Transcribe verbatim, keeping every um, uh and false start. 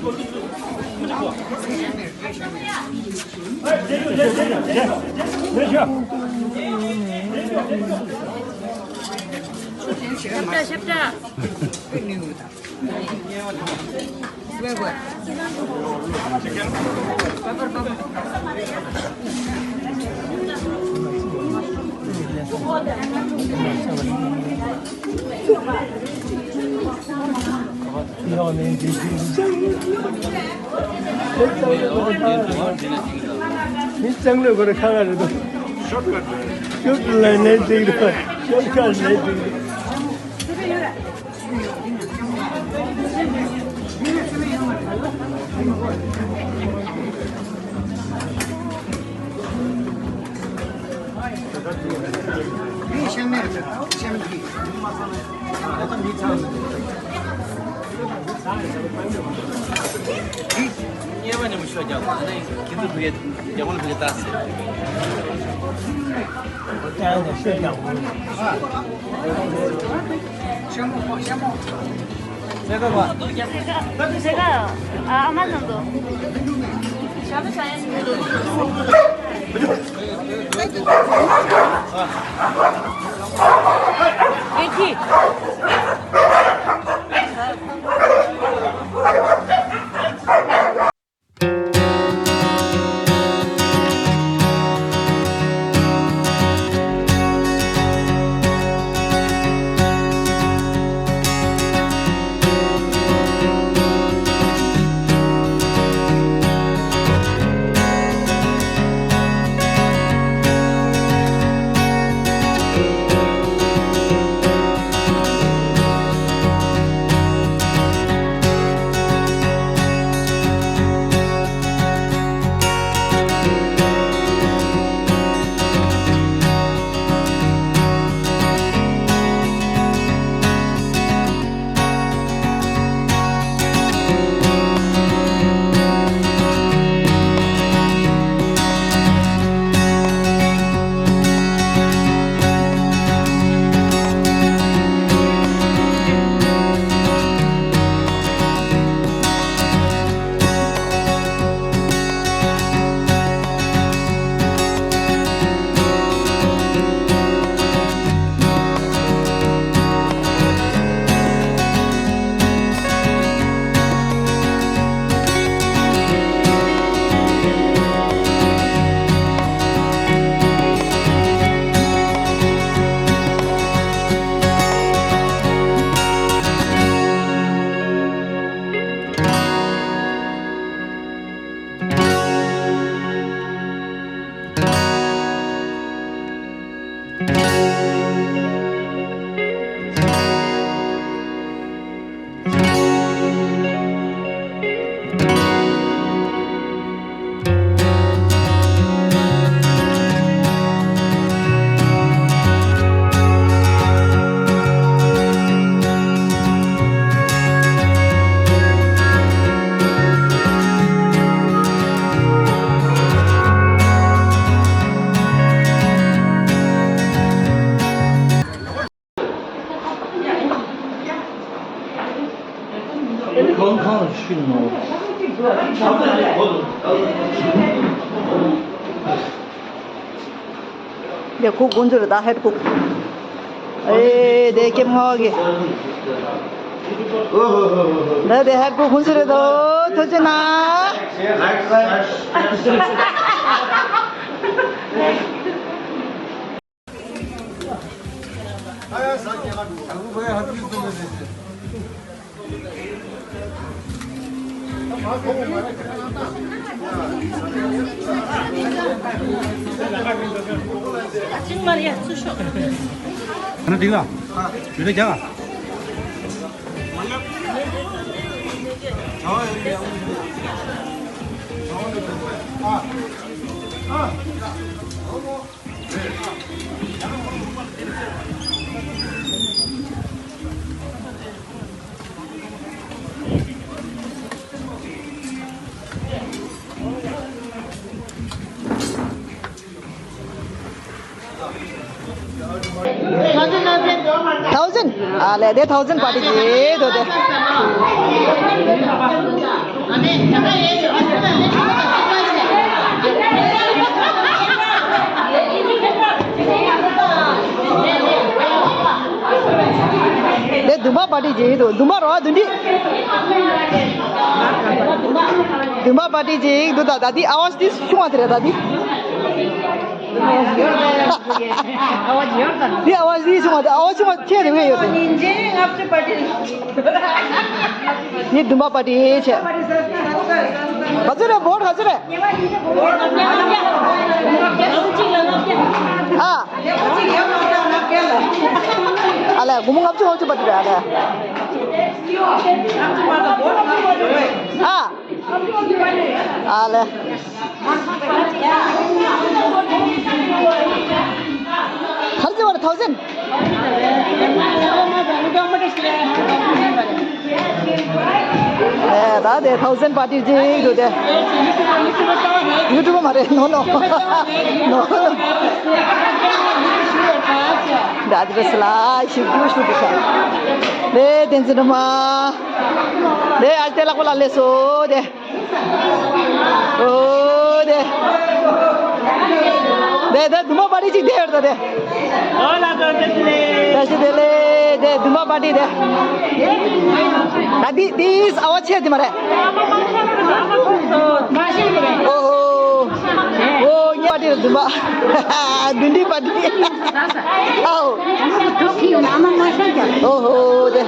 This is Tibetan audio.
ཤབ་ཤབ། མི་ལྕང་ལོས་གོ་རེ་ཁ་ཁ་རེད་དོ། ཤོར་ཀ་ལས་ནས་འགྲིག་རེད། ཤོར་ཀ་ལས་འགྲིག་རེད། 제가, 아, 아마존도. 여기. དེ་ཁུག་ཀུན་ཚུར་ད་ཧེད་ཁུག་ཨེ་དེ་ཀེམ་ཧོ་གི། ད་དེ་ཧེད་ཁུག་ཀུན་ཚུར་རེད་དོ། ཐུགས་རྗེ་གནང་། ང་འགྲིག་ལ། ཡོད་ལ་རྒྱག་ཨ། Thousand. ཨ་ལེ། དེ་ཐའོ་ཟན་པར་ཊི་བྱེད་འདུག་དེ། དེ་དུམ་པ་པར་ཊི་བྱེད་འདུག་དུམ་པ་རོ་བདུན་ཁྲི། དུམ་པ་པར་ཊི་བྱེད་འདུག་ད་ད་དེ་ཨ་ཝ་ཛི་དེ་ཆུང་བ་དེ་རེད་ད་དེ། འདི་ཨ་ཝ་ཛི་ཆུང་བ་དེ་ཨ་ཝ་ཆུང་བ་ཁྱེད་དེ་བས་ཡོད་དེ། འདི་དུམ་པ་པར་ཊི་བྱེད། ག་ཚོད་རེད་བོ་ཊི་ག་ཚོད་རེད། ཨ། ཨ་ལས་སྒོར་མོ་ལྔ་བཅུ་ལྔ་བཅུ་པར་ཊི་རེད་ཨ་ལས། ཨ། ཨ་ལས། ག་ཚོད་བར་ཐའོ་ཟན། ཨེ་ད་དེ་ཐའོ་ཟན་པར་ཊི་ཅིག་འདུག་དེ། ཡུ་ཊུབ་པ་མ་རེད། ནོ་ནོ། ནོ་ནོ། ད་དེ་བས་ལ་ཞིབ་ཏུ་ཞུ་དུ་ཤ། དེ་བསྟན་འཛིན་སྒྲོལ་མ། དེ་ཨ་དེ་ལག་པ་ལ་ལས་སོ་དེ། ཨོ་དེ། དེ་དེ་དུམ་པ་པར་ཊི་ཅིག་དེ་ཡོད་ད་དེ། ཨོ་ལགས་སོ་བཀྲ་ཤིས་བདེ་ལེགས། བཀྲ་ཤིས་བདེ་ལེགས། དེ་དུམ་པ་པར་ཊི་དེ། ད་འདི་འདི་ཨ་ཝ་ཆེ་དེ་མ་རེད། ཨོ་ཧོ། ཨོ་ཉེ་པར་ཊི་དུམ་པ། བདུན་ཁྲི་པར་ཊི། ཨའོ། ཨོ་ཧོ་དེ།